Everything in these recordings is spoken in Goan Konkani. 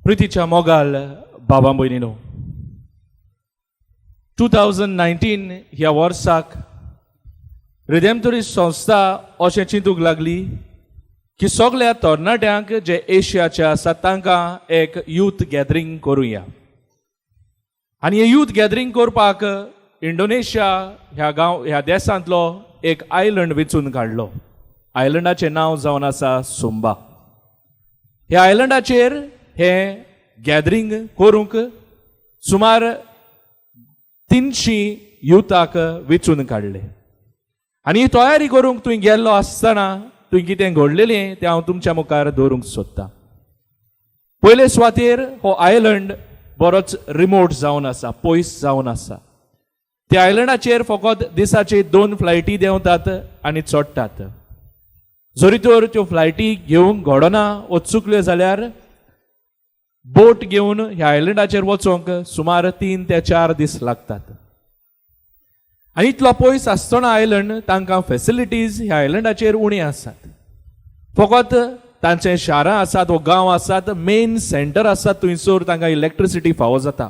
प्रितीच्या मोगाल बाबा भयणीनो, 2019 ह्या वर्साक रिदेमतोरी संस्था अशें चिंतूंक लागली की सगल्या तरणाट्यांक जे एशियाचे आसात तांकां एक यूथ गॅदरींग करुया. आनी हें यूथ गॅदरींग करपाक इंडोनेशिया ह्या गांव ह्या देशांतलो एक आयलंड वेंचून काडलो. आयलंडाचें नांव जावन आसा सुंबा. ह्या आयलंडाचेर हें गॅदरींग करूंक सुमार 300 युथाक वेंचून काडले. आनी ही तयारी करूंक थंय गेल्लो आसतना थंय कितें घडलेलें तें हांव तुमच्या मुखार दवरूंक सोदतां. पयले सुवातेर हो आयलंड बरोच रिमोट जावन आसा, पयस जावन आसा. त्या आयलंडाचेर फकत दिसाचे दोन फ्लायटी देंवतात आनी चडटात. जरी तर त्यो फ्लायटी घेवंक घडना वो चुकल्यो जाल्यार बोट घेवन ह्या आयलंडाचेर वचोंक सुमार 3 ते 4 दीस लागतात. आनी इतलो पयस आसतना आयलंड, तांकां फेसिलिटीज ह्या आयलंडाचेर उणी आसात. फकत तांचे शारां आसात वो गांव आसात, मेन सेंटर आसात, थंयसर तांकां इलेक्ट्रिसिटी फावो जाता.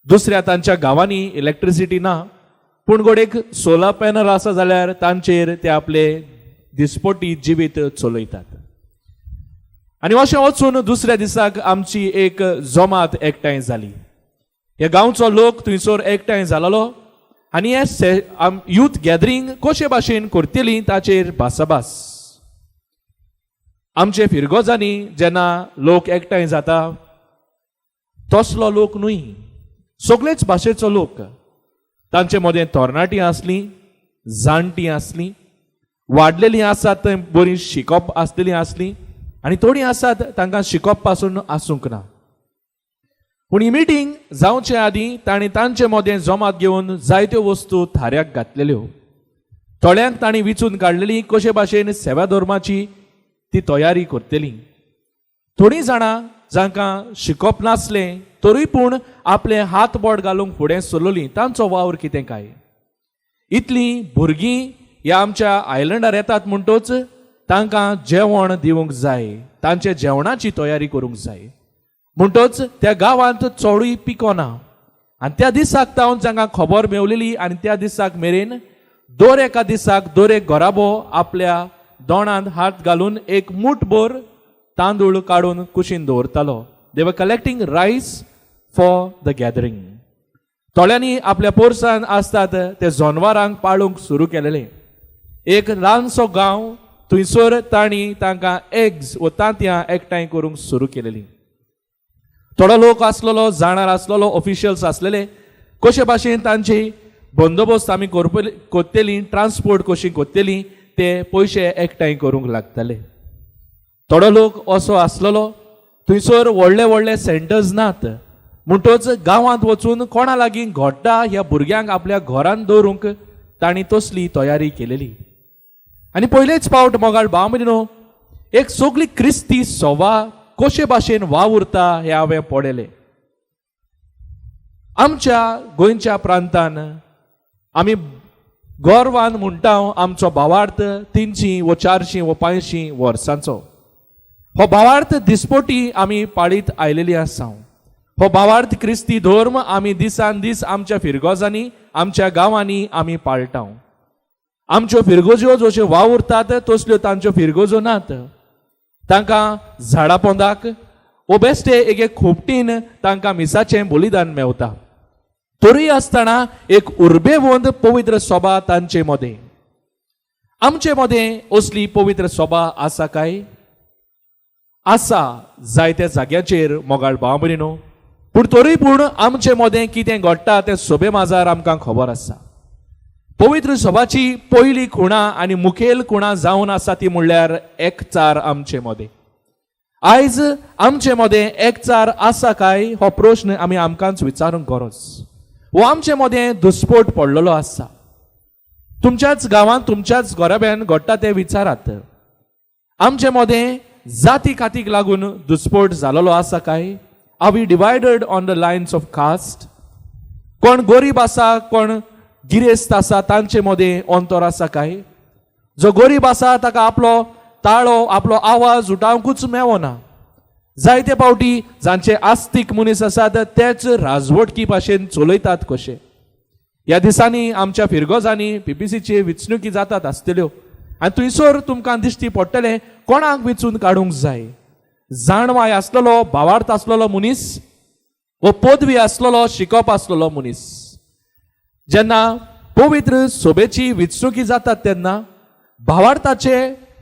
दुसऱ्या तांच्या गांवांनी इलेक्ट्रिसिटी ना, पूण गोडेक सोलर पॅनल आसा जाल्यार तांचेर ते आपले दिसपटी जिवीत चलयतात. आनी अशें वचून दुसऱ्या दिसाक आमची एक जमात एकठांय जाली. ह्या गांवचो लोक थंयसर एकठांय जालोलो आनी हे से यूथ गॅदरींग कशे भाशेन करतली ताचेर भासाभास. आमचे फिरगोजांनी जेन्ना लोक एकठांय जाता तसलो लोक न्हय, सगळेच भाशेचो लोक. तांचे मदें तरणाटीं आसलीं, जाणटीं आसलीं, वाडलेलीं आसात थंय, बरीं शिकप आसलेलीं आसलीं आनी थोडीं आसात तांकां शिकप पासून आसूंक ना. पूण ही मिटींग जावचे आदीं तांणी तांचे मदें जमात घेवन जायत्यो वस्तू थाऱ्याक घातलेल्यो. थोड्यांक तांणी विचून काडलेली कशे भाशेन सेवा धर्माची ती तयारी करतली. थोडीं जाणां जांकां शिकप नासलें तरूय पूण आपले हात बोट घालूंक फुडें सरलोलीं, तांचो वावर कितें काय. इतलीं भुरगीं ह्या आमच्या आयलंडार येतात म्हणटोच तांकां जेवण दिवंक जाय, तांचे जेवणाची तयारी करूंक जाय. म्हणटोच त्या गांवांत चडूय पिकोना. आनी त्या दिसाक तावन जांकां खबर मेवलेली आनी त्या दिसाक मेरेन दर एका दिसाक दर एक घराबो आपल्या दोणांत हात घालून एक मूठभर तांदूळ काडून कुशीन दवरतालो. They were collecting rice for the gathering. थोड्यांनी आपल्या पोरसान आसतात ते जनवरांक पाळूंक सुरू केलेले. एक ल्हानसो गांव, थंयसर तांणी तांकां एग्स वो तांतयां एकठांय करूंक सुरू केलेली. थोडो लोक आसलेलो, जाणार आसलेलो, ऑफिशियल्स आसलेले, कशे भाशेन तांची बंदोबस्त आमी करतली, ट्रान्सपोर्ट कशी करतली, ते पयशे एकठांय करूंक लागताले. थोडो लोक असो आसलेलो, थंयसर व्हडले व्हडले सेंटर्स नात म्हणटोच गांवांत वचून कोणा लागीं घडटा ह्या भुरग्यांक आपल्या घरांत दवरूंक तांणी तसली तयारी केलेली. आनी पयलेच फावट, मोगाळ भाव भयणीनो, एक सगळी क्रिस्ती सभा कशे भाशेन वावुरता हें हांवें पळयलें. आमच्या गोंयच्या प्रांतान आमी गर्वान म्हणटा, आमचो भावार्थ 300 वो 400 वो 500 वर्सांचो. हो भावार्थ दिसपोटी आमी पाळीत आयलेली आसा. हो भावार्थ क्रिस्ती धर्म आमी दिसान दीस आमच्या फिरगोजांनी, आमच्या गांवांनी आमी पाळटा. आमच्यो फिरगोज्यो जश्यो वावुरतात तसल्यो तांच्यो फिरगोजो नात. तांकां झाडा पोंदाक वो बेश्टे एक एक खोपटीन तांकां मिसाचें बलिदान मेवता. तरूय आसतना एक उर्बेवंत पवित्र सभा तांचे मदें. आमचे मदें असली पवित्र सभा आसा काय? आसा जायत्या जाग्याचेर, मोगाळ भाव भयणीनो, पूण तरूय पूण आमचे मदें कितें घडटा तें सोबे माजार आमकां खबर आसा. पवित्र सभाची पयली खुणा आनी मुखेल खुणा जावन आसा ती म्हणल्यार एकचार आमचे मदें. आयज आमचे मदें एकचार आसा काय, हो प्रश्न आमी आमकांच विचारूंक गरज. हो आमचे मदें दुस्पोट पडलेलो आसा. तुमच्याच गांवांत, तुमच्याच घराब्यान घडटा तें विचारात. आमचे मदें जाती कातीक लागून दुस्पोट जालोलो आसा काय? Are we divided on the lines of caste? कोण गरीब आसा, कोण गिरेस्त आसा, तांचे मदें अंतर आसा काय? जो गरीब आसा ताका आपलो ताळो, आपलो आवाज उठावंकूच मेवना. जायते फावटी जांचे आस्तीक मनीस आसात तेच राजवटकी भाशेन चलयतात कशे. ह्या दिसांनी आमच्या फिरगोजांनी पीपीसीची वेंचणुकी जातात आसतल्यो आनी थंयसर तुमकां दिश्टी पडटलें कोणाक वेंचून काडूंक जाय. जाणवाय आसलेलो, भावार्थ आसलेलो मनीस वो पदवी आसलेलो, शिकप आसलेलो मनीस. जेन्ना पवित्र सोबेची वेंचणुकी जातात तेन्ना भावार्थाचे,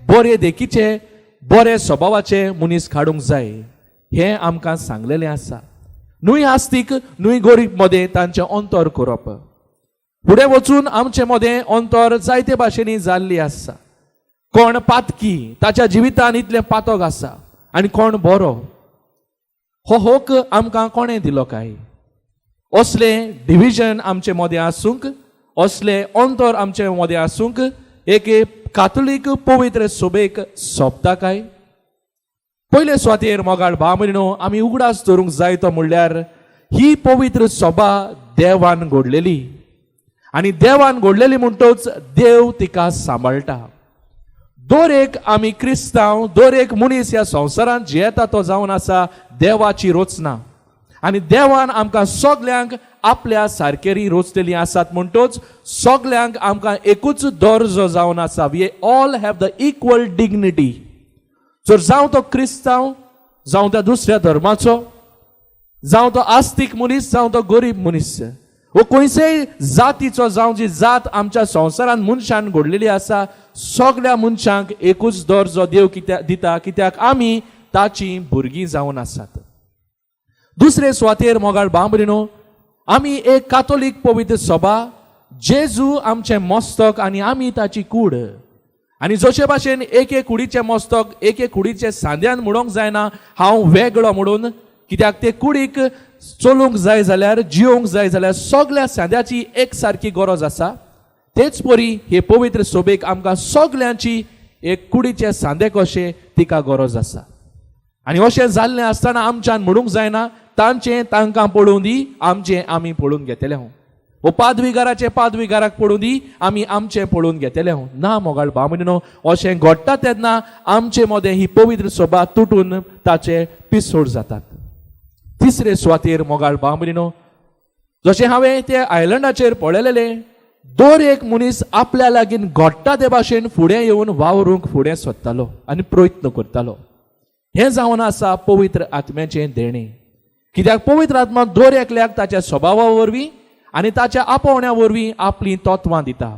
बरे देखीचे, बरे स्वभावाचे मनीस काडूंक जाय हें आमकां सांगलेलें आसा. न्हय आस्तीक न्हय गरीब मदें तांचें अंतर करप. फुडें वचून आमचे मदें अंतर जायते भाशेनी जाल्ली आसा. कोण पातकी, ताच्या जिवितान इतलें पातक आसा, आनी कोण बरो, हो हक आमकां कोणें दिलो काय? असलें डिविजन आमचे मदें आसूंक, असलें अंतर आमचे मदें आसूंक एक कातोलीक पवित्र सोबेक सोंपता काय? पयले सुवातेर मोगाळ भाव भयणीनो, आमी उगडास दवरूंक जाय तो म्हणल्यार ही पवित्र सभा देवान घडलेली आनी देवान घडलेली म्हणटच देव तिका सांबाळटा. दर एक आमी क्रिस्तांव, दर एक मनीस ह्या संवसारांत जियेता तो जावन आसा देवाची रचना आनी देवान आमकां सगल्यांक आपल्या सारकेरी रचलेली आसात. म्हणटच सगल्यांक आमकां एकूच दर्जो जावन आसा. We all have the equal dignity. जर जावं तो क्रिस्तांव, जावं त्या दुसऱ्या धर्माचो, जावं तो आस्तीक मनीस, जावं तो गरीब मनीस, वो खंयचेय जातीचो जावं, जी जात आमच्या संवसारांत मनशान घडलेली आसा, सगल्या मनशांक एकूच दर्जो देव कित्याक दिता? कित्याक आमी ताची भुरगीं जावन आसात. दुसरे सुवातेर मोगाळ बांबरिनो, आमी एक कातोलीक पवित्र सभा, जेजू आमचें मस्तक आनी आमी ताची कूड. आनी जशे भाशेन एके कुडीचें मस्तक एके कुडीचे सांद्यान म्हणूंक जायना हांव वेगळो म्हणून, कित्याक ते कुडीक चलूंक जाय जाल्यार, जियोंक जाय जाल्यार सगल्या सांद्याची एक सारकी गरज आसा. तेच परी हे पवित्र सोबेक आमकां सगल्यांची एक कुडीचे सांदे कशे तिका गरज आसा. आनी अशें जाल्लें आसतना आमच्यान म्हणूंक जायना तांचें तांकां पळोवं दी, आमचें आमी पळोवन घेतले हांव, वो पादविगाराचें पादविगाराक पळोवं दी, आमी आमचें पळोवन घेतले हांव. ना मोगाळ भाव, अशें घडटा तेन्ना आमचे मदें ही पवित्र सभा तुटून ताचे पिसोड जातात. तिसरे सुवातेर मोगाळ भाव, जशें हांवें ते आयलंडाचेर पळयलेलें, दर एक मनीस आपल्या लागीं घडटा ते भाशेन फुडें येवन वावरूंक फुडें सोदतालो आनी प्रयत्न करतालो. हें जावन आसा पवित्र आत्म्याचें देणें. कित्याक पवित्र आत्मा दर एकल्याक ताच्या स्वभावा वरवीं आनी ताच्या आपोवण्या वरवीं आपलीं तत्वां दिता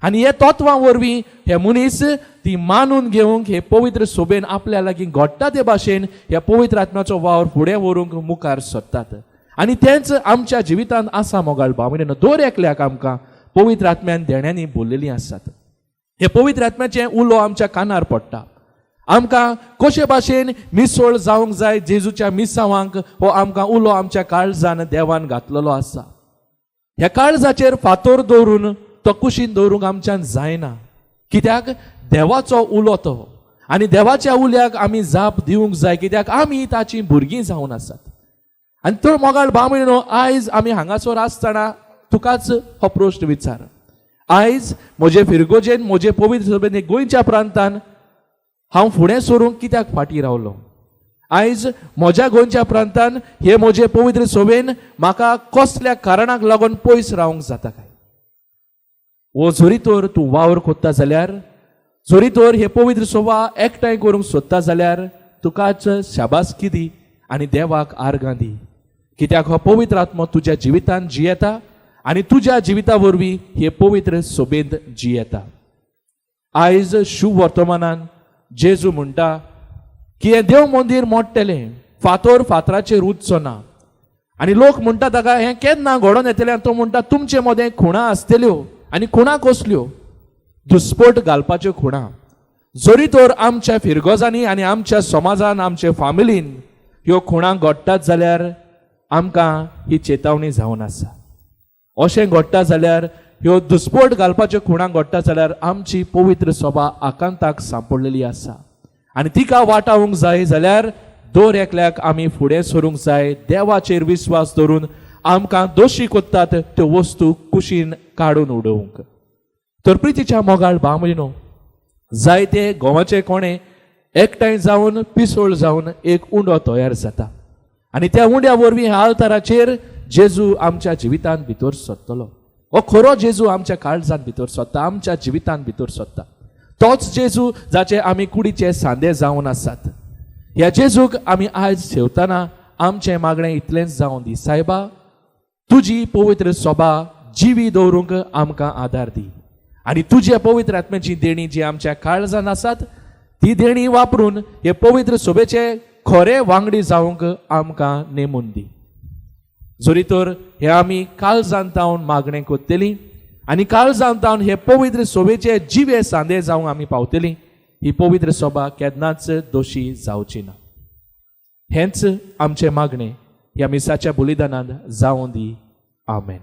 आनी हे तत्वां वरवीं हे मनीस ती मानून घेवंक हे पवित्र सोबेन आपल्या लागीं घडटा ते भाशेन ह्या पवित्र आत्म्याचो वावर फुडें व्हरूंक मुखार सोदतात. आनी तेंच आमच्या जिवितांत आसा मोगाळ भाव, दर एकल्याक आमकां पवित्र आत्म्यान देण्यांनी बोल्लेलीं आसात. हे पवित्र आत्म्याचें उलो आमच्या कानार पडटा. आमकां कशे भाशेन मिसळ जावंक जाय जेजूच्या मिसावांक, हो आमकां उलो आमच्या काळजान देवान घातलेलो आसा. ह्या काळजाचेर फातोर दवरून तो कुशीन दवरूंक आमच्यान जायना, कित्याक देवाचो उलो तो आनी देवाच्या उल्याक आमी जाप दिवंक जाय, कित्याक आमी ताचीं भुरगीं जावन आसात. आनी तो मोगाळ भाव, आयज आमी हांगासर आसतना तुकाच हो प्रश्न विचार. आयज म्हजे फिरगोजेन, म्हजे पवित्र सभेन, गोंयच्या प्रांतान हांव फुडें सरूंक कित्याक फाटीं रावलो? आयज म्हज्या गोंयच्या प्रांतान हे म्हजे पवित्र सभेन म्हाका कसल्या कारणाक लागून पयस रावंक जाता काय? वो जरी तर तूं वावर कोत्ता जाल्यार, जरी तर हे पवित्र सभा एकठांय करूंक सोदता जाल्यार, तुकाच शाबासकी दी आनी देवाक आर्गां दी, कित्याक हो पवित्र आत्मो तुज्या जिवितान जियेता आनी तुज्या जिविता वरवीं हे पवित्र सोबेंत जियेता. आयज शुभ वर्तमानान जेजू म्हणटा की हें देव मंदीर मोडटलें, फातोर फातराचेर उरचो ना. आनी लोक म्हणटा ताका हें केन्ना घडोवन येतलें? आनी तो म्हणटा तुमचे मदें खुणां आसतल्यो. आनी खुणां कसल्यो? दुस्पोट घालपाच्यो खुणां. जरी तर आमच्या फिरगोजांनी आनी आमच्या समाजान, आमच्या फामिलीन ह्यो खुणां घडटात जाल्यार आमकां ही चेतावणी जावन आसा. अशें घडटा जाल्यार, ह्यो दुस्पोट घालपाच्यो खुणां घडटा जाल्यार, आमची पवित्र सभा आकांताक सांपडलेली आसा. आनी तिका वाटावंक जाय जाल्यार दर एकल्याक आमी फुडें सरूंक जाय, देवाचेर विस्वास दवरून आमकां दोशी कोत्तात त्यो वस्तू कुशीन काडून उडोवंक. तर प्रितीच्या मोगाळ भाव, जायते गोवाचे कोणे एकठांय जावन पिसोळ जावन एक उंडो तयार जाता आनी त्या उंड्या वरवीं ह्या आल्ताराचेर जेजू आमच्या जिवितांत भितर सरतलो. हो खरो जेजू आमच्या काळजांत भितर सरता, आमच्या जिवितांत भितर सरता. तोच जेजू जाचे आमी कुडीचे सांदे जावन आसात. ह्या जेजूक आमी आयज सेवतना आमचें मागणें इतलेंच जावन दी, सायबा तुजी पवित्र सोबा जिवी दवरूंक आमकां आदार दी आनी तुज्या पवित्र आत्म्याची देणी जी आमच्या काळजान आसात ती देणी वापरून हे पवित्र सोबेचे खरे वांगडी जावंक आमकां नेमून दी. जरी तर हे आमी काळजान तावन मागणें करतली आनी काळजान तावन हे पवित्र सोबेचे जिवे सांदे जावंक आमी पावतली, ही पवित्र सोबा केन्नाच दोशी जावची ना. हेंच आमचें मागणें ह्या मिसाच्या बलिदानान जावं दी. आमेन.